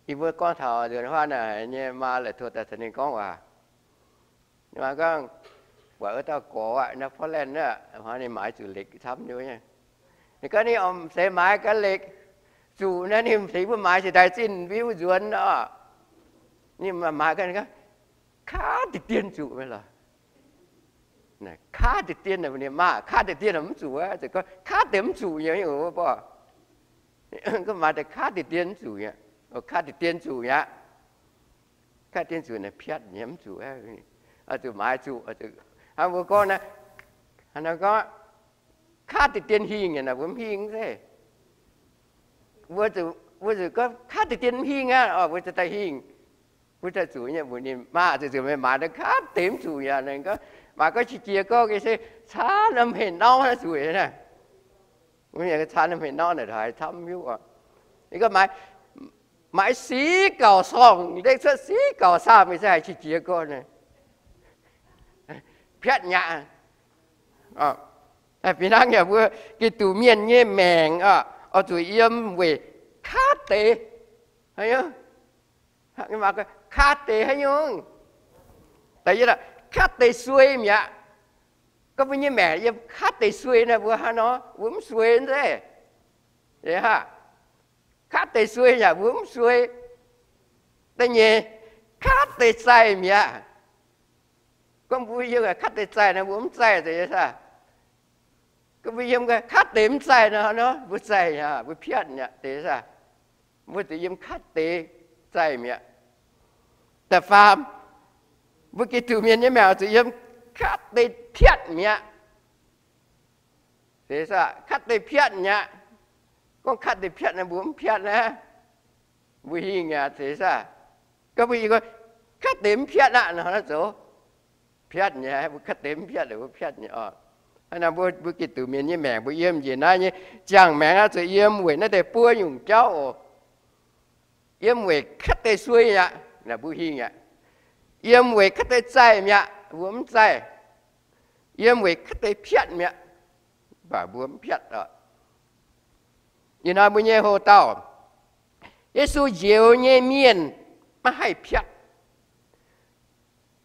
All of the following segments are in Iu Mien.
Yie mbuo gorngv taux nzuonx huaav naaic nyei maa la'toh daaih caux ninh gorngv waac. Ninh maa gorngv, buatc wuov dauh gorx aqv, naaiv Portland aqv, ninh maaiz zuqc lek camv nyei. Ninh gorngv ninh m'seix maaiz gaax lek, zuqc naaiv ninh m'seix mbuo maaiz cingx daaih zinh mbiuv nzuonx oc. Ninh maaiz gaax, kaav deix dien zuqc lorqc. Kaav deix dien, ninh maah, kaav deix dien mv zuqc aqv. Gorngv kaav deix mv zuqc nyei, mv baac maaiz daaih kaav deix dien mv zuqc nyei. Kaav deix dien zuqc nyei aqv. Kaav deix dien zuqc naaic piatv nyei, mv zuqc aqv. Zuqc maaiz zuqc, hnangv mbuo gorngv naaiv, gorngv kaav deix dien hingh nyei naaic, mbuo mv hingh se. Mbuo zuqc gorngv kaav deix dien mv hingh aqv, mbuo daaih hingh. Mbuo daaih zuqc nyei, mbuo ninh maah, zuqc zuqc meih maaiz daaih kaav deix mv zuqc nyei. Ninh gorngv, maaiz gorngv qiex jiez gorngv se caan norm hmeiv nauv naaiv zuqc naaiv. Caan norm hmeiv nauv naaic haiz camv hiuv oc. Ninh gorngv maaiz, maaiz sic gauh sorngh, ndeic cuotv sic gauh saah, meih se haiz qiex jiez gorngv naaic. Piatv nyei aqv. Fih hnangv yaac mbuo Giduc mienh nyei maengc oc, oix zuqc yiem weic kaav deix. Kaav deix haaix nyungc? Kaav deix suei mi'aqv. Gorngv mbuo nyei maengc yiem kaav deix suei naaic, mbuo hnangv nor mbuo mv suei zeiz. Kaav deix suei yaac mbuo mv suei. Da'nyeic, kaav deix zaih mi'aqv. Gorngv mbuo yiem kaav deix zaih naaic, mbuo mv zaih zeiz saah? Gorngv mbuo yiem kaav deix mv zaih nor, mbuo zaih aqv, mbuo piatv mi'aqv, deix saah? Mbuo zuqc yiem kaav deix zaih mi'aqv. Da'faam, mbuo Giduc mienh nyei maengc zuqc yiem kaav deix piatv mi'aqv. Deix saah? Kaav deix piatv mi'aqv. Gorngv kaav deix piatv naaic, mbuo mv piatv naaic, mbuo hingh aqv, deix saah? Gorngv mbuo yiem kaav deix mv piatv aqv nor, naaiv zoux piatv nyei. Mbuo kaav deix mv piatv, mbuo piatv nyei oc. Hnangv naaic mbuo, mbuo Giduc mienh nyei maengc mbuo yiem njiec naaiv nyei ziangh maengc naaiv zuqc yiem weic naaiv deix buo nyungc jauv oc. Yiem weic kaav deix suei mi'aqv, mbuo hingh aqv. Yiem weic kaav deix zaih mi'aqv, mbuo mv zaih. Yiem weic kaav deix piatv mi'aqv, mv baac mbuo mv piatv oc. Ih hnoi mbuo nyei hoc-dauh, Yesu njoux nyei mienh maiv haih piatv.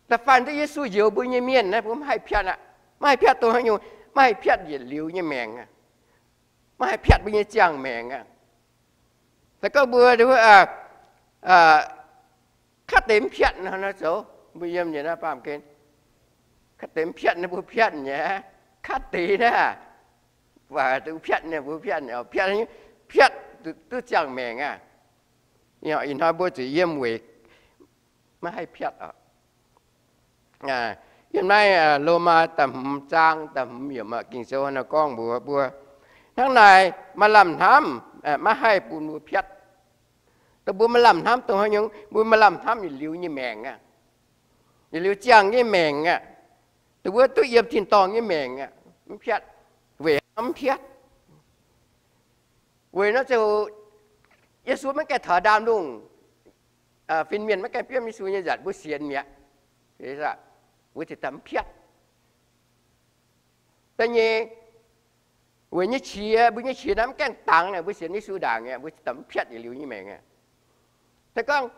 Da'faanh duqv Yesu njoux mbuo nyei mienh naaiv, mbuo mv haih piatv aqv. Mv haih piatv dongh haaix nyungc? Mv haih piatv yietc liuz nyei maengc aqv. Mv haih piatv mbuo nyei ziangh maengc aqv. Se gorngv mbuo kaav deix mv piatv nor, zoux mbuo yiem nyei naaiv baamh gen, kaav deix mv piatv naaiv, mbuo piatv nyei. Kaav deix naaiv, mv baac duqv piatv nyei, mbuo piatv nyei, piatv, piatv duqv ziangh maengc aqv. Ih hnoi mbuo zuqc yiem weic maiv haih piatv oc. Yiem naaiv Lomaa da'hmz zaang da'hmz yiemc, Ging-Sou nor gorngv mbuox mbuo, hnangv naaic maaih lamh hnamv maiv haih bun mbuo piatv. Dongh mbuo maaih lamh hnamv dongh haaix nyungc? Mbuo maaih lamh hnamv yietc liuz nyei maengc aqv. Yietc liuz ziangh nyei maengc aqv. Dongh mbuo duqv yiem tin-dorngh nyei maengc aqv, mv piatv. Weic haaix nor mv piatv? Weic nor ziouc Yesu maiv gaengh taux ndaamv lungh, fin-mienh maiv gaengh biomv Yesu nyei nzatc, mbuo sienx mi'aqv. Mbuo ziouc daaih mv piatv. Da'nyeic, weic nyei qiex, mbuo nyei qiex naaiv maiv gaengh dangx, mbuo sienx Yesu ndaangc mi'aqv, mbuo ziouc daaih mv piatv yietc liuz nyei maengc aqv. Se gorngv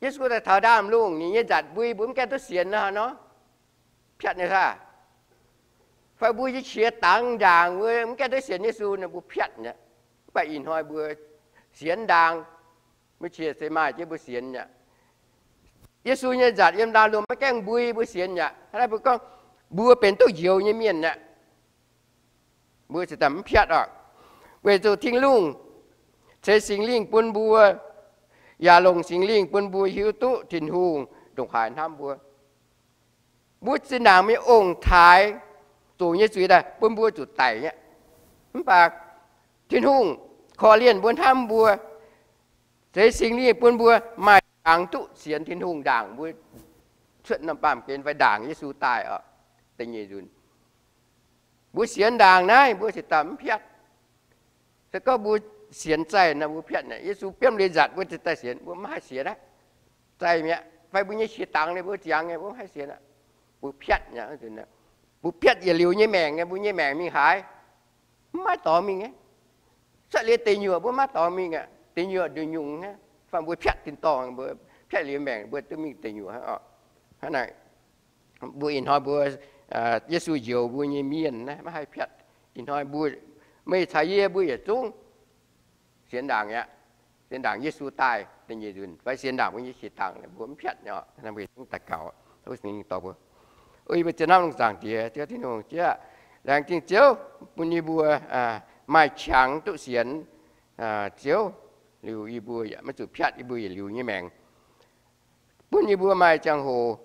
Yesu daaih taux ndaamv lungh, ninh nyei nzatc mbui mbuo mv gaengh duqv sienx nor, piatv nyei saah? Fai mbuo nyei qiex dangx ndaangc, mbuo mv gaengh duqv sienx Yesu nor, mbuo piatv nyei. Mv baac ih hnoi mbuo sienx ndaangc, mbuo qiex se maaih jienv mbuo sienx nyei. Yesu nyei nzatc yiem ndaamv lungh maiv gaengh mbui, mbuo sienx nyei. Hnangv naaiv mbuo gorngv mbuo benx duqv njoux nyei mienh nyei, mbuo ziouc daaih mv piatv oc. Weic zuqc Tin-Hungh ceix Singx Lingh bun mbuo, yaac longc Singx Lingh bun mbuo hiuv duqv Tin-Hungh ndongc haaix hnamv mbuo. Mbuo zinh ndaangc mingh ong-taaix zoqc nyei zuiz daaih bun mbuo zuqc daic nyei. Mv baac Tin-Hungh korv-lienh mbuo, hnamv mbuo, ceix Singx Lingh bun mbuo maaih jangx duqv sienx Tin-Hungh ndaangc mbuo cuotv norm baamh gen fai ndaangc Yesu daaih oc. Da'nyeic nzunc, mbuo sienx ndaangc naaiv mbuo ziouc daaih mv piatv. Se gorngv mbuo sienx zaih nor, mbuo piatv nyei. Yesu biomv liuz nzatc mbuo ziouc daaih sienx, mbuo mv haih sienx aqv. Zaih mi'aqv, fai mbuo nyei qiex dangx liuz mbuo ziangx nyei, mbuo mv haih sienx aqv. Mbuo piatv nyei, mbuo piatv yietc liuz nyei maengc nyei, mbuo nyei maengc mingh haaix? Mv maaih dorngx mingh nyei. Cuotv liuz deic nyuoqc mbuo mv maaih dorngx mingh aqv. Deic nyuoqc nduqc nyungc nyei. Fai mbuo piatv tin-dorngh, mbuo piatv liuz maengc, mbuo duqv mingh deic nyuoqc hnangv orqc. Hnangv naaic, mbuo ih hnoi mbuo, Yesu njoux mbuo nyei mienh naaiv maiv haih piatv. Ih hnoi mbuo, meih caux yie mbuo yietc zungv sienx ndaangc aqv. Sienx ndaangc Yesu daaih da'nyeic nzunc fai sienx ndaangc mbuo nyei qiex dangc, mbuo mv piatv nyei orqc. Mbuo zungv daux gaux, Singx Lingh dorh mbuo. Yie mbuo zien hnamv lungh zaangc Diex, Ziouv Tin-Hungh, Ziouv, laengz zingh Ziouv bun yie mbuo maaih qangx duqv sienx Ziouv liuz, yie mbuo yaac maiv zuqc piatv yie mbuo yietc liuz nyei maengc. Bun yie mbuo maaih ziangh hoc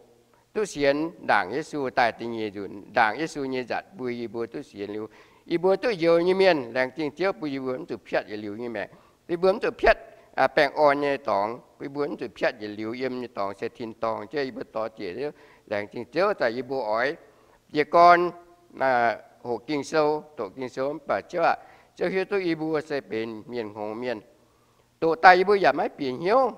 duqv sienx ndaangc Yesu daaih da'nyeic nzunc, ndaangc Yesu nyei nzatc bun yie mbuo duqv sienx liuz, yie mbuo duqv njoux nyei mienh. Laengz zingh Ziouv bun yie mbuo mv zuqc piatv yietc liuz nyei maengc. Bun yie mbuo mv zuqc piatv baengh orn nyei dorngx, bun yie mbuo mv zuqc piatv yietc liuz yiem nyei dorngx se tin-dorngh. Ziouv, yie mbuo dor diex, laengz zingh Ziouv daaih yie mbuo oix jiez gorn hoqc Ging-Sou, doqc Ging-Sou, mv baac Ziouv aah, Ziouv hiuv duqv yie mbuo se benx mienh hngongx mienh. Doqc daaih yie mbuo yaac maiv bieqc hnyouv.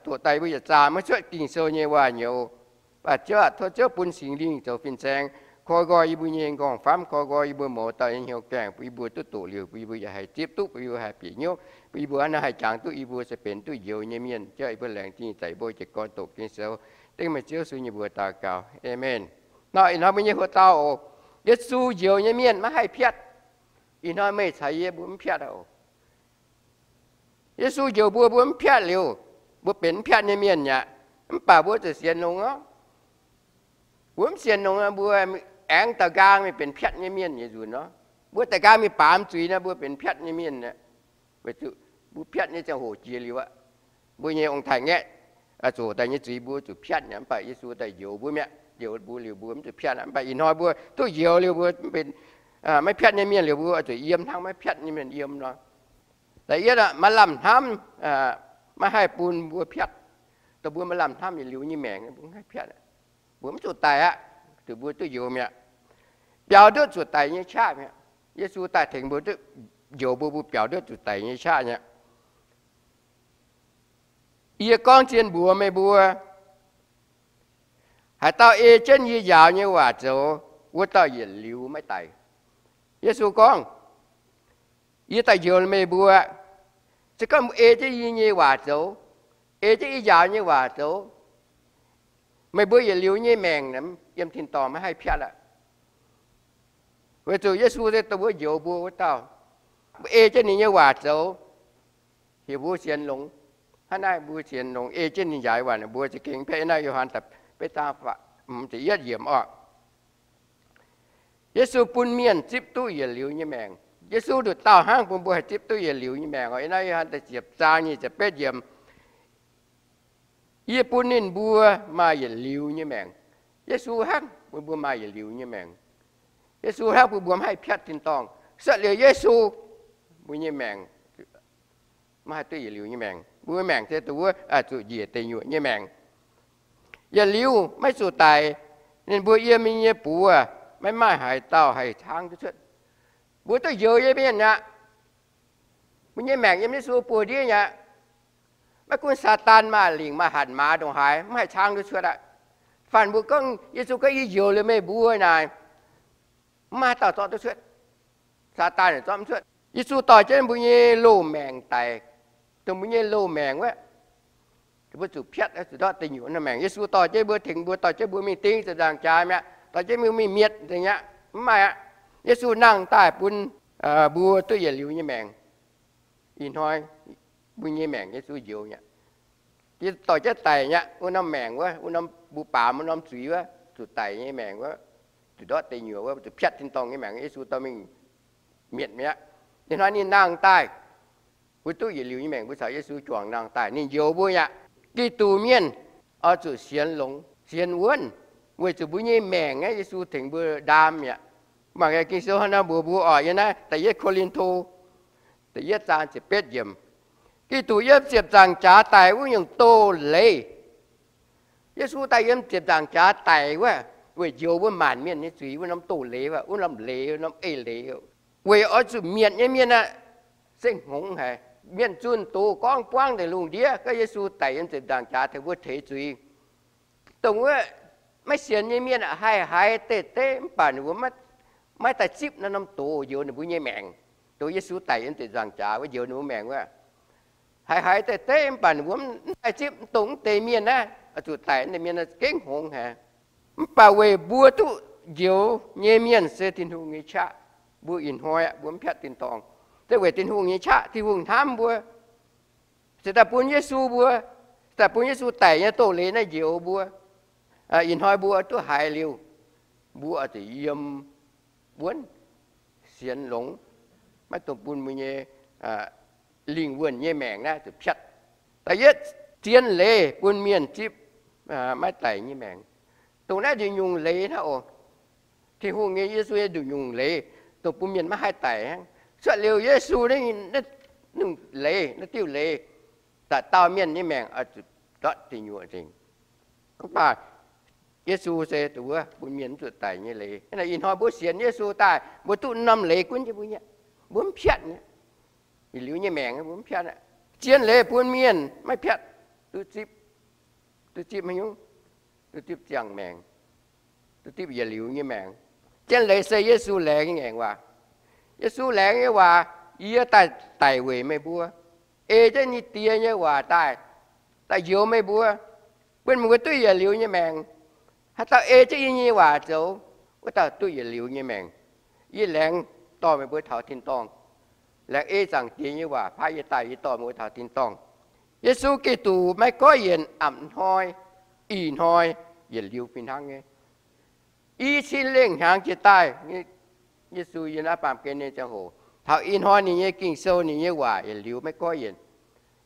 Doqc daaih yie mbuo yaac zaah maiv cuotv Ging-Sou nyei waac-nyouz. Mv baac Ziouv aah, tov Ziouv bun Singx Lingh zoux fin-saeng koi nqoi yie mbuo nyei nqorngv-famv, koi nqoi yie mbuo mouz dauh nyei hnyouv gaengh, bun yie mbuo duqv doqc liuz, bun yie mbuo yaac haih zipv duqv, bun yie mbuo haih bieqc hnyouv, bun yie mbuo naaiv haih jangx duqv yie mbuo se benx duqv njoux nyei mienh. Ziouv, yie mbuo laengz zingh daaih yie mbuo jiez gorn doqc Ging-Sou. Dengv meih Ziouv Yesu nyei mbuox daux gaux, Aamen. Nor ih hnoi mbuo nyei hoc dauh oc, Yesu njoux nyei mienh maiv haih piatv. Ih hnoi meih caux yie mbuo mv piatv oc. Yesu njoux mbuo, mbuo mv piatv liuz, mbuo benx mv piatv nyei mienh aqv. Mv baac mbuo zuqc sienx longx orqc. Mbuo mv sienx longx, mbuo aengx da'nqaang mingh benx piatv nyei mienh yietc nzunc orqc. Mbuo da'nqaang mingh baamz zuiz nor, mbuo benx piatv nyei mienh aqv. Weic zuqc mbuo piatv nyei ziangh hoc jiex liuz aqv. Mbuo nyei ong-taaix-ngaeqv zoux daaih nyei zuiz mbuo zuqc piatv aqv. Mv baac Yesu daaih njoux mbuo mi'aqv. Njoux mbuo liuz mbuo mv zuqc piatv aqv. Mv baac ih hnoi mbuo duqv njoux liuz mbuo benx maiv piatv nyei mienh liuz, mbuo zuqc yiem hnangv maiv piatv nyei mienh yiem nor. Da'yietv, maaih lamh hnamv maiv haih bun mbuo piatv. Dongh mbuo maaih lamh hnamv yietc liuz nyei maengc, mbuo mv haih piatv. Mbuo mv zuqc daic aqv, zuqc mbuo duqv njoux mi'aqv. Biaux ndutv zuqc daic nyei qaqv mi'aqv. Yesu daaih tengx mbuo duqv njoux mbuo, mbuo biaux ndutv zuqc daic nyei qaqv mi'aqv. Yie gorngv zien mbuox meih mbuo, haaix dauh ei jienv yie njaaux nyei waac zoux, wuov dauh yietc liuz maiv daic. Yesu gorngv, yie daaih njoux meih mbuo, se gorngv ei jienv yie nyei waac zoux, ei jienv yie njaaux nyei waac zoux, meih mbuo yietc liuz nyei maengc yiem tin-dorngh maiv haih piatv aqv. Weic zuqc Yesu se dongh wuov njoux mbuo wuov dauh. Mbuo ei jienv ninh nyei waac zoux, heuc mbuo sienx longx. Hnangv naaiv mbuo sienx longx, ei jienv ninh njaaux nyei waac, mbuo za'gengh piatv. Naaiv Yo^han da'betv zaang da'yietv yiemc orqc. Yesu bun mienh zipv duqv yietc liuz nyei maengc. Yesu nduqc dauh hnangv bun mbuo haih zipv duqv yietc liuz nyei maengc orqc. Naaiv Yo^han da'ziepc zaang nyic ziepc betv yiemc, yie bun ninh mbuo maaih yietc liuz nyei maengc. Yesu hnangv bun mbuo maaih yietc liuz nyei maengc. Yesu hnangv bun mbuo maiv haih piatv tin-dorngh. Suotv liuz Yesu, mbuo nyei maengc maiv haih duqv yietc liuz nyei maengc. Mbuo maengc se dongh wuov zuqc njiec deic nyuoqc nyei maengc. Yietc liuz maiv zuqc daic, ninh mbuo yiem ninh nyei buoz maiv maaih haaix dauh haih caangv duqv cuotv. Mbuo duqv njoux nyei mienh aqv. Mbuo nyei maengc yiem Yesu buoz-ndiev aqv. Maiv gunv Saadaan maaih lingc maaih hatc maaz ndongc haaix, mv haih caangv duqv cuotv aqv. Fanh mbuo gorngv, Yesu gorngv, yie njoux liuz meih mbuo naaic, mv maaih haaix dauh zorqv duqv cuotv. Saadaan yaac zorqv mv cuotv. Yesu dorh jienv mbuo nyei loz-maengc daic, dongh mbuo nyei loz-maengc wuov, mbuo zuqc piatv, zuqc ndortv deic nyuoqc nor maengc. Yesu dorh jienv mbuo, tengx mbuo, dorh jienv mbuo mingh ding ziepc nzaangc jaax mi'aqv, dorh jienv mbuo mingh mietc nzengc aqv. Mv maaih aqv. Yesu nangh daaih bun mbuo duqv yietc liuz nyei maengc. Ih hnoi mbuo nyei maengc Yesu njoux mi'aqv. Yesu dorh jienv daic mi'aqv. Wuov norm maengc wuov, wuov norm mbuo baamz wuov norm zuiz wuov, zuqc daic nyei maengc wuov, zuqc ndortv deic nyuoqc wuov, zuqc piatv tin-dorngh nyei maengc, Yesu dorh mingh mietc mi'aqv. Ih hnoi ninh nangh daaih, mbuo duqv yietc liuz nyei maengc, mbuo caux Yesu juangc nangh daaih, ninh njoux mbuo mi'aqv. Giduc mienh oix zuqc sienx longx, sienx wuonv, weic zuqc mbuo nyei maengc aeqv, Yesu tengx mbuo ndaam mi'aqv. Mangc gaax Ging-Sou hnangv naaiv mbuox mbuo oc, yiem naaiv da'yietv Ko^lin^to da'yietv zaang ziepc betv yiemc, Giduc yiem ziepc nzaangc jaax daic wuov nyungc doz-leiz. Yesu daaih yiem ziepc nzaangc jaax daic wuov, weic njoux wuov maanc mienh nyei zuiz, wuov norm doz-leiz, wuov norm leiz, norm eix-leiz, weic oix zuqc mietc nyei mienh aqv. Se hngongx haic. Mienh zunh doz gorngv buangv ndeic lungh ndiev gorngv Yesu daic yiem ziepc nzaangc jaax tengx mbuo teix zuiz. Dongh wuov maiv sienx nyei mienh haih haiz deix deix mv baac ninh mbuo maiv daaih zipv naaiv norm doz njoux ninh mbuo nyei maengc. Dongh Yesu daic yiem ziepc nzaangc jaax wuov njoux ninh mbuo maengc wuov, haiz haiz deix deix mv baac mbuo mv daaih zipv, mv dongh mv deix mienh naaiv, zuqc daic deix mienh gengh hngongx haic. Mv baac weic mbuo duqv njoux nyei mienh se Tin-Hungh nyei qaqv. Mbuo ih hnoi mbuo mv piatv tin-dorngh, se weic Tin-Hungh nyei qaqv. Tin-Hungh hnamv mbuo, se daaih bun Yesu mbuo, se daaih bun Yesu daic nyei doz-leiz naaiv njoux mbuo. Ih hnoi mbuo duqv haiz liuz, mbuo oix zuqc yiem wuonv, sienx longx, maiv dungx bun mbuo nyei lingh wuonh nyei maengc naaiv zuqc piatv. Da'yietv, zien leiz bun mienh zipv maiv daic nyei maengc. Dongh naaiv nduqc nyungc leiz hnangv oc. Tin-Hungh nyei, Yesu nyei nduqc nyungc leiz dongh bun mienh maiv haih daic hnangv. Cuotv liuz Yesu naaiv nyungc leiz, naaiv diuh leiz, dauh dauh mienh nyei maengc oix zuqc ndortv deic nyuoqc nzengc. Mv baac Yesu se dongh wuov bun mienh mv zuqc daic nyei leiz. Ih hnoi mbuo sienx Yesu daaih, mbuo duqv norm leiz gunv jienv mbuo nyei, mbuo mv piatv nyei. Yietc liuz nyei maengc mbuo mv piatv aqv. Zien leiz bun mienh maiv piatv, duqv zipv, duqv zipv haaix nyungc? Duqv zipv ziangh maengc, duqv zipv yietc liuz nyei maengc. Zien leiz se Yesu laengz nyei ngaengc waac. Yesu laengz nyei waac, yie daaih daic weic meih mbuo, ei jienv yie Die nyei waac daaih, daaih njoux meih mbuo, bun meih mbuo duqv yietc liuz nyei maengc. Haaix dauh ei jienv yie nyei waac zoux, wuov dauh duqv yietc liuz nyei maengc. Yie laengz dorh meih mbuo taux tin-dorngh. Laengz ei Zaangc Diex nyei waac paaiv yie daaih, yie dorh meih mbuo taux tin-dorngh. Yesu Giduc maiv goiv yienc, a'hnoi, ih hnoi, yietc liuz fih hnangv nyei. I cin lengh hnyangx jiex daaih, Yesu yiem naaiv baamh gen nyei ziangh hoc, taux ih hnoi ninh nyei Ging-Sou, ninh nyei waac yietc liuz maiv goiv yienc.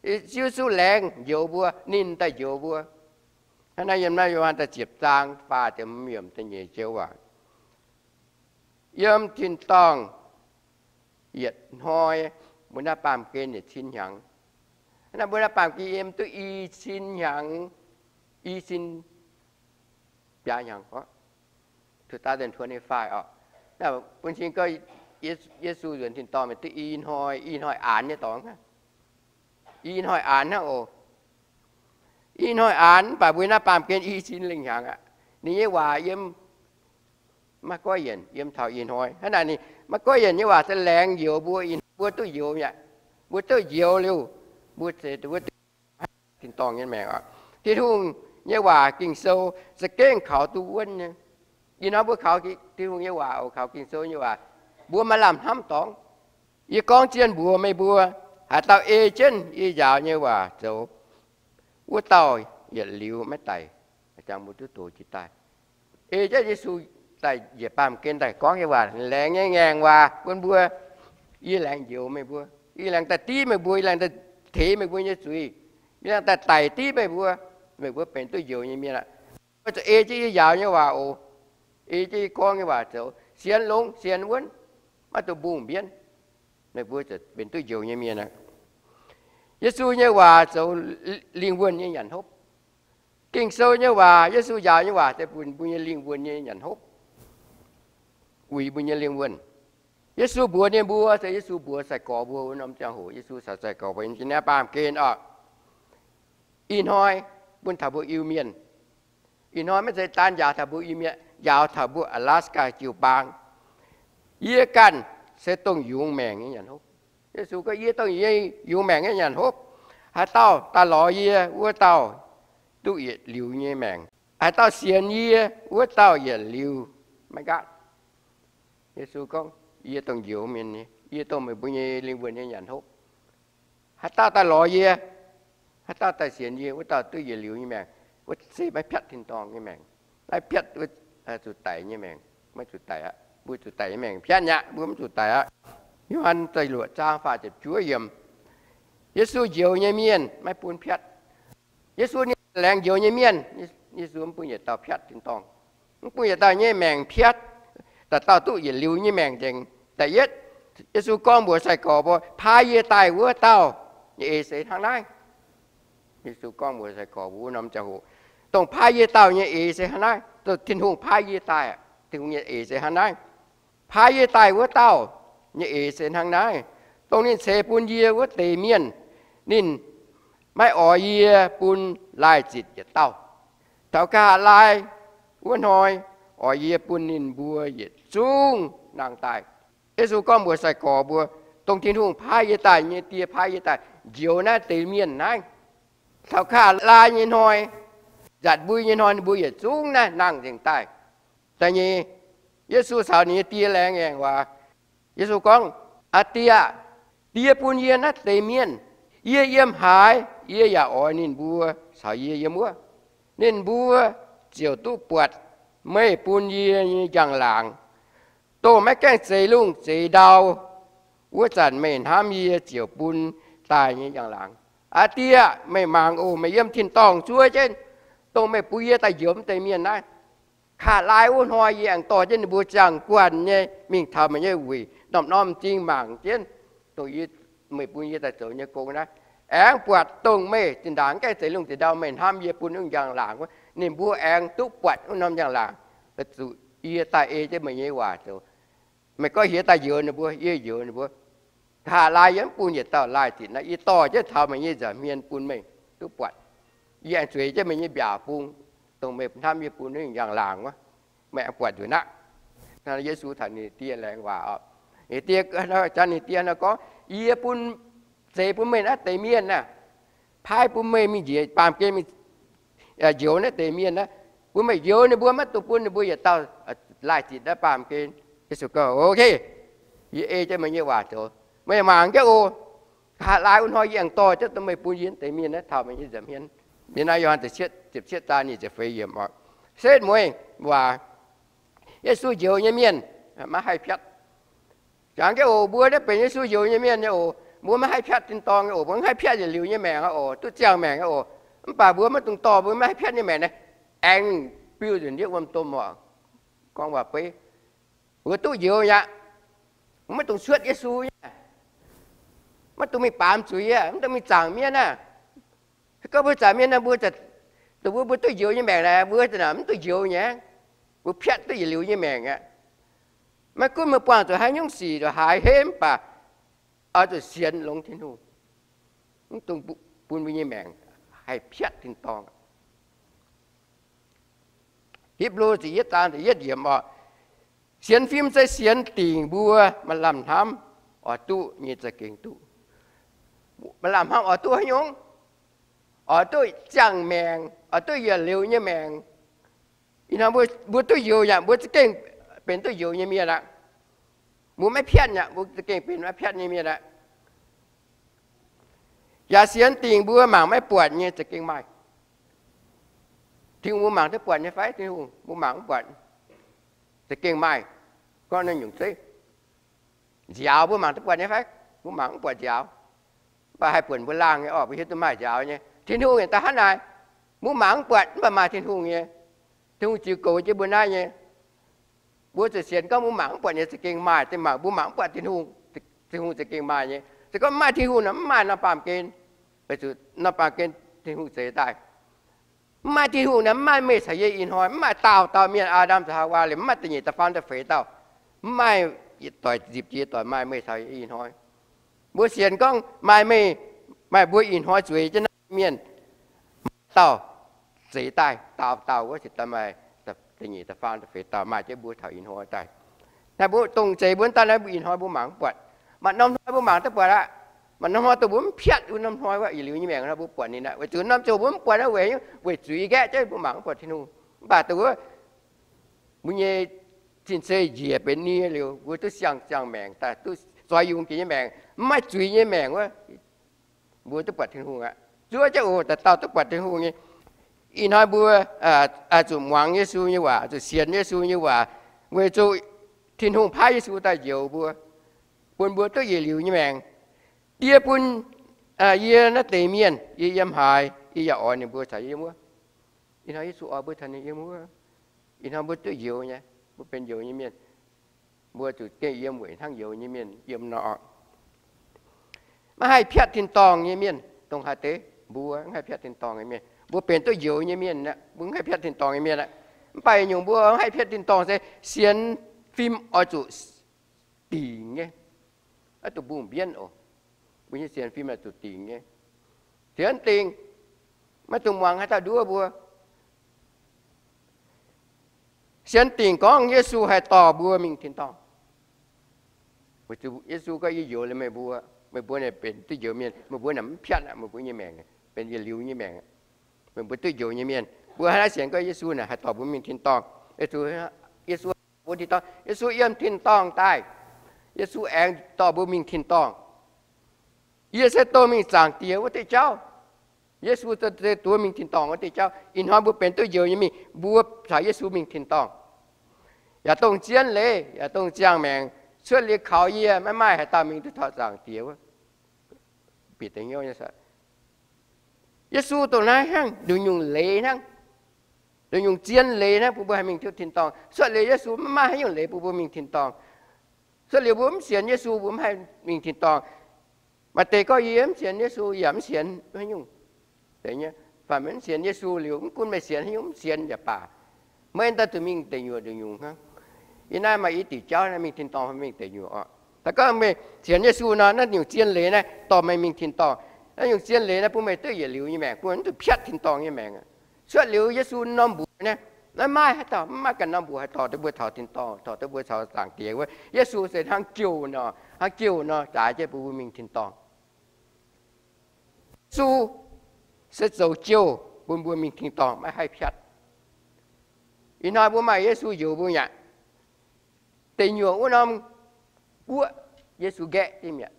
Yesu laengz njoux mbuo, ninh daaih njoux mbuo. Hnangv naaiv yiem naaiv Yo^han da'ziepc zaang faah ziepc hmz yiemc da'nyeic joux waac, yiem tin-dorngh yietc hnoi, mbuo naaiv baamh gen yietc cin hnyangx. Hnangv naaiv mbuo naaiv baamh gen yiem duqv i cin hnyangx, i cin biaa hnyangx gorqv, two thousand twenty-five oc. Bun cing gorngv Yesu nzuonx tin-dorngh mingh duqv i hnoi, i hnoi aanx nyei dorngx hnangv. I hnoi aanx hnangv oc. I hnoi aanx mv baac mbuo naaiv baamh gen i cin lengh hnyangx aqv. Ninh nyei waac yiem maiv goiv yienc, yiem taux ih hnoi. Hnangv naaic ninh maiv goiv yienc nyei waac se laengz njoux mbuo, ih hnoi mbuo duqv njoux mi'aqv. Mbuo duqv njoux liuz, mbuo se duqv tin-dorngh nyei maengc oc. Tin-Hungh nyei waac Ging-Sou za'gengh kaux duqv wuonv nyei. Ih hnoi mbuo kaux Tin-Hungh nyei waac oc, kaux Ging-Sou nyei waac, mbuo maaih lamh hnamv dorngx. Yie gorngv zien mbuox meih mbuo, haaix dauh ei jienv yie njaaux nyei waac zoux, wuov dauh yietc liuz maiv daic, jangx mbuo duqv doqc jiex daaih. Ei jienv Yesu daaih njiec baamh gen daaih gorngv nyei waac, laengz nyei ngaengc waac bun mbuo. Yie laengz njoux meih mbuo, yie laengz daaih div meih mbuo, yie laengz daaih teix meih mbuo nyei zuiz, yie laengz daaih daic div meih mbuo, meih mbuo benx duqv njoux nyei mienh aqv. Mbuo zuqc ei jienv yie njaaux nyei waac oc. Ei jienv yie gorngv nyei waac zoux, sienx longx sienx wuonv, maiv dungx mbungh mbienv, meih mbuo zuqc benx duqv njoux nyei mienh aqv. Yesu nyei waac zoux lingh wuonh nyei nyanc hopv. Ging-Sou nyei waac, Yesu njaaux nyei waac se bun mbuo nyei lingh wuonh nyei nyanc hopv, uix mbuo nyei lingh wuonh. Yesu mbuox ninh mbuo, se Yesu mbuox sai-gorx mbuo wuov norm ziangh hoc, Yesu caux sai-gorx mbuo yiem naaiv baamh gen oc. Ih hnoi bun taux mbuo Iu-Mienh. Ih hnoi maiv zeiz daan njaaux taux mbuo Iu-Mienh, njaaux taux mbuo Alaska jiu-baang. Yie ganh se dongh yungz maengc nyei nyanc hopv. Yesu gorngv, yie dongh yungz maengc nyei nyanc hopv. Haaix dauh daaih lorz yie, wuov dauh duqv yietc liuz nyei maengc. Haaix dauh sienx yie, wuov dauh yietc liuz maiv nqaatv. Yesu gorngv, yie dongh njoux mienh nyei, yie dongh meih mbuo nyei lingh wuonh nyei nyanc hopv. Haaix dauh daaih lorz yie, haaix dauh daaih sienx yie, wuov dauh duqv yietc liuz nyei maengc. Wuov se maiv piatv tin-dorngh nyei maengc, maiv piatv zuqc daic nyei maengc. Maiv zuqc daic aqv. Mbuo zuqc daic nyei maengc piatv nyei aqv, mbuo mv zuqc daic aqv. Yo^han da'luoqc zaang faah ziepc juov yiemc, Yesu njoux nyei mienh maiv bun piatv. Yesu ninh laengz njoux nyei mienh, Yesu mv bun yietc dauh piatv tin-dorngh, mv bun yietc dauh nyei maengc piatv, dauh dauh duqv yietc liuz nyei maengc nzengc. Da'yietv, Yesu gorngv mbuox sai-gorx mbuo, paaiv yie daaih wuov dauh nyei eix se hnangv naaiv. Yesu gorngv mbuox sai-gorx mbuo wuov norm ziangh hoc, dongh paaiv yie dauh nyei eix se hnangv naaiv. Dongh Tin-Hungh paaiv yie daaih, Tin-Hungh nyei eix se hnangv naaiv. Paaiv yie daaih wuov dauh nyei eix se hnangv naaiv. Dongh ninh ceix bun yie wuov deix mienh, ninh maiv oix yie bun laih zitc yietc dauh. Taux nqa'haav laai wuov hnoi, oix yie bun ninh mbuo yietc zungv nangh daaih. Yesu gorngv mbuox sai-gorx mbuo, dongh Tin-Hungh paaiv yie daaih nyei, Die paaiv yie daaih, njoux naaiv deix mienh naaiv. Taux kaav laai nyei hnoi, nzatc mbui nyei hnoi, ninh mbuo yietc zungv naaiv nangh nzengc daaih. Da'nyeic, Yesu caux ninh nyei die laengz aengx waac. Yesu gorngv, Aa Die aah! Die bun yie naaiv deix mienh. Yie yiem haaix, yie yaac oix ninh mbuo caux yie yiem wuov. Ninh mbuo ziouc duqv buatc meih bun yie nyei njang-laangc, dongh maiv gaengh zeix lungh zeix ndau. Wuov zanc meih hnamv yie ziouc bun daaih nyei njang-laangc. Aa Die aah! Meih mangc oc, meih yiem tin-dorngh zuov jienv, dongh meih bun yie daaih njoux deix mienh naaiv. Kaav laai wuov hnoi yie aengx dorh jienv ninh mbuo ziangh guanh nyei mingh taux meih nyei wuic, norm-norm m'zing mangc jienv dongh meih bun yie daaih zoux nyei gong naaiv. Aengx buatc dongh meih zinh ndaangc gaengh zeix lungh zeix ndau, meih hnamv yie bun wuov njang-laangc wuov, ninh mbuo aengx duqv buatc wuov norm njang-laangc. Zuqc yie daaih ei jienv meih nyei waac zoux. Meih gorngv hieh daaih njoux ninh mbuo, yie njoux ninh mbuo. Kaav laai yie mv bun yietc dauh laaih zitc naaiv. Yie dorh jienv taux meih nyei nza'hmien bun meih duqv buatc. Yie aengx zueiz jienv meih nyei mbiaauc bung, dongh meih hnamv yie bun wuov njang-laangc wuov, meih aengx buatc nzunc aqv. Yesu taux ninh die laengz waac oc. Ninh die, ninh die nor gorngv, Yie bun, zeix bun meih naaiv deix mienh aah, paaiv bun meih mingh njiec baamh gen mingh njoux naaiv deix mienh naaiv, bun meih njoux ninh mbuo, maiv dungx bun ninh mbuo yietc dauh laaih zitc naaiv baamh gen. Yesu gorngv, Ok, yie ei jienv meih nyei waac zoux. Meih mangc jienv oc. Kaav laai wuov hnoi yie aengx dorh jienv dongh meih bun yie naaiv deix mienh naaiv taux meih nyei nza'hmien. Ninh naaiv Yo^han ziepc cietv zaang nyic ziepc feix yiemc oc. Setv mueiz waac, Yesu njoux nyei mienh maiv haih piatv. Jangx jienv oc, mbuo naaiv benx Yesu njoux nyei mienh nyei oc, mbuo maiv haih piatv tin-dorngh nyei oc, mbuo maiv haih piatv yietc liuz nyei maengc aqv oc, duqv ziangh maengc aqv oc. Mv baac mbuo maiv dungx dorh mbuo maiv haih piatv nyei maengc naaiv aengx biux nzunc ndiev wuom domh oc. Gorngv waac-beiv, mbuo duqv njoux nyei aqv. Mbuo maiv dungx cuotv Yesu nyei, maiv dungx mingh baamz zuiz aqv, maiv dungx mingh zaangc mienv aqv. Se gorngv mbuo zaangc mienv nor, mbuo, mbuo, mbuo duqv njoux nyei maengc naaic, mbuo mv duqv njoux nyei, mbuo piatv duqv yietc liuz nyei maengc aqv. Maiv gunv meih buangh zuqc haaix nyungc sic, zuqc haaix henv, mv baac oix zuqc sienx longx Tin-Hungh, mv dungx bun mbuo nyei maengc haih piatv tin-dorngh. Hipv^lu ziepc yietv zaang ziepc yietv yiemc oc. Sienx fim se sienx dingc mbuo maaih lamh hnamv oix duqv nyei za'gengh duqv. Maaih lamh hnamv oix duqv haaix nyungc? Oix duqv ziangh maengc, oix duqv yietc liuz nyei maengc. Ih hnoi mbuo duqv njoux yaac mbuo za'gengh benx duqv njoux nyei mienh aqv. Mbuo maiv piatv yaac mbuo za'gengh benx maiv piatv nyei mienh aqv. Yaac sienx dingc mbuo mangc maiv buatc nyei za'gengh maaih. Tin-Hungh mbuo mangc duqv buatc nyei fai? Tin-Hungh mbuo mangc mv buatc, za'gengh maaih. Gorngv naaiv nyungc zeiv, nziaaux mbuo mangc duqv buatc nyei fai? Mbuo mangc mv buatc nziaaux. Mv baac haih buonc mbuo laangh nyei orqc, mbuo hiuv duqv maaih nziaaux nyei. Tin-Hungh yaac da'hnangv naaic, mbuo mangc mv buatc mv baac maaih Tin-Hungh nyei. Tin-Hungh ziux goux jienv mbuo naaiv nyei. Mbuo zuqc sienx gorngv mbuo mangc mv buatc nyei za'gengh maaih, mv baac mbuo mangc mv buatc Tin-Hungh, Tin-Hungh za'gengh maaih nyei. Se gorngv mv maaih Tin-Hungh nor, mv maaih norm baamh gen, weic zuqc norm baamh gen Tin-Hungh zeix daaih. Mv maaih Tin-Hungh nor, mv maaih meih caux yie ih hnoi, mv maaih dauh dauh mienh, Aa^ndam caux Haawaa liemh, mv maaih da'nyeic da'faam da'feix dauh, mv maaih yietc doic nzipc jiex doic maaih meih caux yie ih hnoi. Mbuo sienx gorngv maaih meih, maaih mbuo ih hnoi zueiz jienv naaiv mienh, maaih dauh zeix daaih, dauh dauh wuov se daaih maaih da'nyeic da'faam da'feix dauh maaih jienv mbuo taux ih hnoi daaih. Naaiv mbuo dongh zeix mbuo daaih naaiv, mbuo ih hnoi mbuo mangc mv buatc. Maaih norm hnoi mbuo mangc duqv buatc aqv. Maaih norm hnoi dongh mbuo mv piatv, wuov norm hnoi wuov yietc liuz nyei maengc nor mbuo buatc ninh aqv. Weic zuqc norm ziouc mbuo mv buatc naaiv weic, weic zuiz nqaeqv jienv mbuo mangc mv buatc Tin-Hungh. Mv baac dongh wuov mbuo nyei cing-cei njiec benx nie liuz, mbuo duqv siang-ziangh maengc daaih, duqv zoix yungz jiex nyei maengc, mv maaih zuiz nyei maengc wuov, mbuo duqv buatc Tin-Hungh aqv. Zuov jienv oc, dauh dauh duqv buatc Tin-Hungh nyei. Ih hnoi mbuo zuqc muangx Yesu nyei waac, zuqc sienx Yesu nyei waac, weic zuqc Tin-Hungh paaiv Yesu daaih njoux mbuo, bun mbuo duqv yietc liuz nyei maengc. Die bun yie naaiv deix mienh, yie yiem haaix, yie yaac oix ninh mbuo caux yie yiem wuov. Ih hnoi Yesu oix mbuo caux ninh yiem wuov. Ih hnoi mbuo duqv njoux nyei, mbuo benx njoux nyei mienh. Mbuo zuqc gengh yiem weic hnangv njoux nyei mienh yiem nor. Maiv haih piatv tin-dorngh nyei mienh dongh haaix deix? Mbuo mv haih piatv tin-dorngh nyei mienh. Mbuo benx duqv njoux nyei mienh aqv, mbuo mv haih piatv tin-dorngh nyei mienh aqv. Mv baac nyungc mbuo mv haih piatv tin-dorngh se sienx fim oix zuqc dingc nyei, maiv dungx mbungh mbienv oc. Mbuo nyei sienx fim oix zuqc dingc nyei. Sienx dingc, maiv dungx muangx haaix dauh nduov mbuo. Sienx dingc gorngv Yesu haih dorh mbuo mingh tin-dorngh. Weic zuqc Yesu gorngv, Yie njoux liuz meih mbuo, Meih mbuo naaic benx duqv njoux mienh, meih mbuo naaic mv piatv aqv. Meih mbuo nyei maengc benx yietc liuz nyei maengc. Meih mbuo duqv njoux nyei mienh, mbuo hnangv naaiv sienx gorngv Yesu naaic haih dorh mbuo mingh tin-dorngh. Yesu, Yesu dorh mbuo tin-dorngh. Yesu yiem tin-dorngh daaih. Yesu aengx dorh mbuo mingh tin-dorngh. Yie se dongh mingh Zaangc Diex wuov diuh jauv. Yesu se duqv mingh tin-dorngh wuov diuh jauv. Ih hnoi mbuo benx duqv njoux nyei mingh, mbuo caux Yesu mingh tin-dorngh. Yaac dongh zien leiz, yaac dongh ziangh maengc, cuotv liuz kaux yie maiv maaih haaix dauh mingh duqv taux Zaangc Diex wuov. Bieqc deix hnyouv nyei. Yesu dongh naaiv hnangv, nduqc nyungc leiz hnangv, nduqc nyungc zien leiz hnangv bun mbuo haih mingh duqv tin-dorngh. Cuotv liuz Yesu maiv maaih haaix nyungc leiz bun mbuo mingh tin-dorngh. Cuotv liuz mbuo mv sienx Yesu, mbuo mv haih mingh tin-dorngh. Maaih deix gorngv, yie mv sienx Yesu, yaac mv sienx haaix nyungc. Deix nyei, mv sienx Yesu liuz, mv gunv meih sienx haaix nyungc, mv sienx yaac baac, meih daaih zuqc mingh deic nyuoqc nduqc nyungc hnangv. Yie naaiv maaih i diuc jauv naaiv mingh tin-dorngh mingh deic nyuoqc oc. Daaih gorngv meih sienx Yesu nor, naaiv nyungc zien leiz naaiv dorh meih mingh tin-dorngh. Naaiv nyungc zien leiz naaiv bun meih duqv yietc liuz nyei maengc, bun mv zuqc piatv tin-dorngh nyei maengc. Cuotv liuz Yesu norm mbuox naaiv, maiv maaih haaix dauh, maiv maaih ganh norm mbuox haih dorh duqv mbuo taux tin-dorngh, dorh duqv mbuo taux Zaangc Diex wuov. Yesu se hnangv jouh nor, hnangv jouh nor zaaix jienv bun mbuo mingh tin-dorngh. Yesu se zoux jouh bun mbuo mingh tin-dorngh, maiv haih piatv. Ih hnoi mbuo maaih Yesu njoux mbuo mi'aqv. Deic nyuoqc wuov norm guoqv Yesu nqaeqv jienv mi'aqv.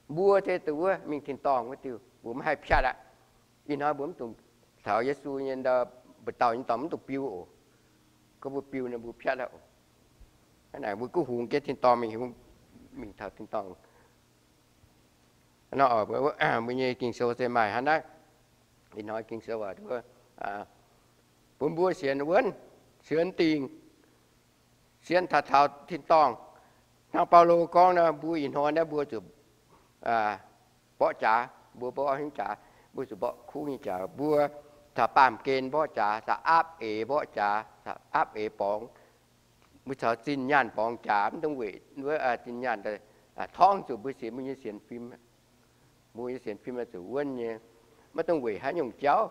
Mbuo se dongh wuov mingh tin-dorngh wuov diuh, mbuo maiv haih piatv aqv. Ih hnoi mbuo mv dungx caux Yesu nyei ndau, mbu'ndongx nyei dorngx mv dungx biu oc. Gorngv mbuo biu nor mbuo piatv aqv oc. Hnangv naaic mbuo gunv hungx jienv tin-dorngh mingh, mingh taux tin-dorngh. Mbuo nyei Ging-Sou se maaih hnangv naaiv. Ih hnoi Ging-Sou bun mbuo sienx wuonv, sienx dingh, sienx taux, taux tin-dorngh. Hnangv Baulo gorngv nor, mbuo ih hnoi naaiv mbuo zuqc mborqv jaax, mbuo mborqv haaix nyungc jaax, mbuo zuqc mborqv kuv nyei jaax. Mbuo caux baamh gen mborqv jaax, caux aapv eix mborqv jaax, caux aapv eix borngz. Mbuo caux zinh nyaanh borngz jaax, mv dungx weic wuov zinh nyaanh torngv zuqc mbuo sienx, mbuo nyei sienx fim. Mbuo nyei sienx fim zuqc wuonv nyei, maiv dungx weic haaix nyungc jauv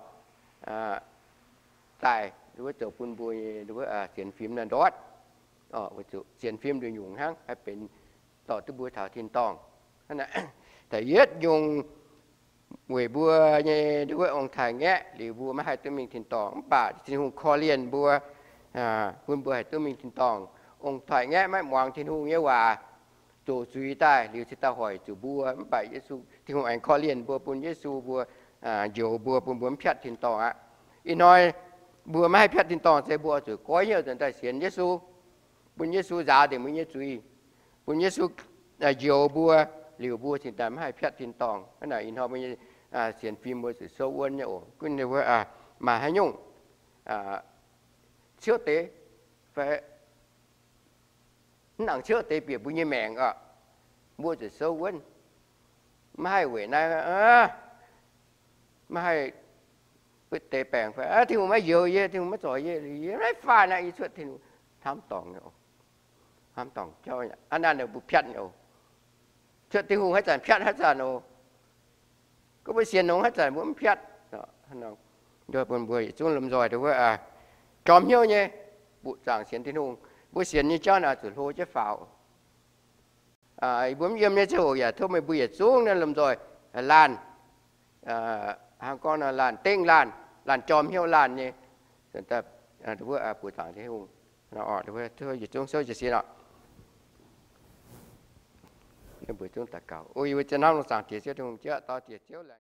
daaih wuov zoux bun mbuo nyei wuov sienx fim naaiv ndortv. Weic zuqc sienx fim nduqc nyungc hnangv haih benx dorh duqv mbuo taux tin-dorngh. Da'yietv nyungc, weic mbuo nyei wuov ong-taaix-ngaeqv liuz mbuo maiv haih duqv mingh tin-dorngh. Mv baac Tin-Hungh korv-lienh mbuo, bun mbuo haih duqv mingh tin-dorngh. Ong-taaix-ngaeqv maiv muangx Tin-Hungh nyei waac, zoqc zuiz daaih liuz cingx daaih hoic zuqc mbuo. Mv baac Yesu, Tin-Hungh aengx korv-lienh mbuo, bun Yesu mbuo njoux mbuo, bun mbuo mv piatv tin-dorngh aqv. Ih hnoi mbuo maiv haih piatv tin-dorngh se mbuo oix zuqc goiv hnyouv nzuonx daaih sienx Yesu, bun Yesu nzaaux nzengc mbuo nyei zuiz, bun Yesu njoux mbuo, liuz mbuo cingx daaih maiv haih piatv tin-dorngh. Hnangv naaic ih hnoi mbuo nyei sienx fim mbuo zuqc souv wuonv nyei oc. Gunv maaih haaix nyungc ciouv deix fai mv nangc ciouv deix bieqc mbuo nyei maengc oc, mbuo zuqc souv wuonv. Maiv haih weic naaiv, maiv haih butv deix baengc fai Tin-Hungh maiv njoux yie, Tin-Hungh maiv zorc yie, yie maiv faanh aqv, yie cuotv Tin-Hungh hnamv dorngc nyei oc. Hnamv dorngc jauv aqv, naaiv mbuo piatv nyei oc. Cuotv Tin-Hungh haaix zanc piatv haaix zanc oc. Gorngv mbuo sienx longx haaix zanc mbuo mv piatv. Nduov bun mbuo yietc zungv lomh nzoih wuov jorm hnyouv nyei, mbuoqc zaangc sienx Tin-Hungh. Mbuo sienx nyei jauv naaic zuqc hlo jienv faaux. Mbuo mv yiem nyei ziangh hoc yaac tov meih mbuo yietc zungv naaiv lomh nzoih laanh, hnangv gorngv laanh dengv laanh, laanh jorm hnyouv laanh nyei, wuov buoz zaangc Tin-Hungh. Yietc zungv souv jiez sin oc. Mbuo zungv daux gaux. O yie mbuo zien hnamv lungh zaangc Diex Ziouv Tin-Hungh, Ziouv dau diex Ziouv laengz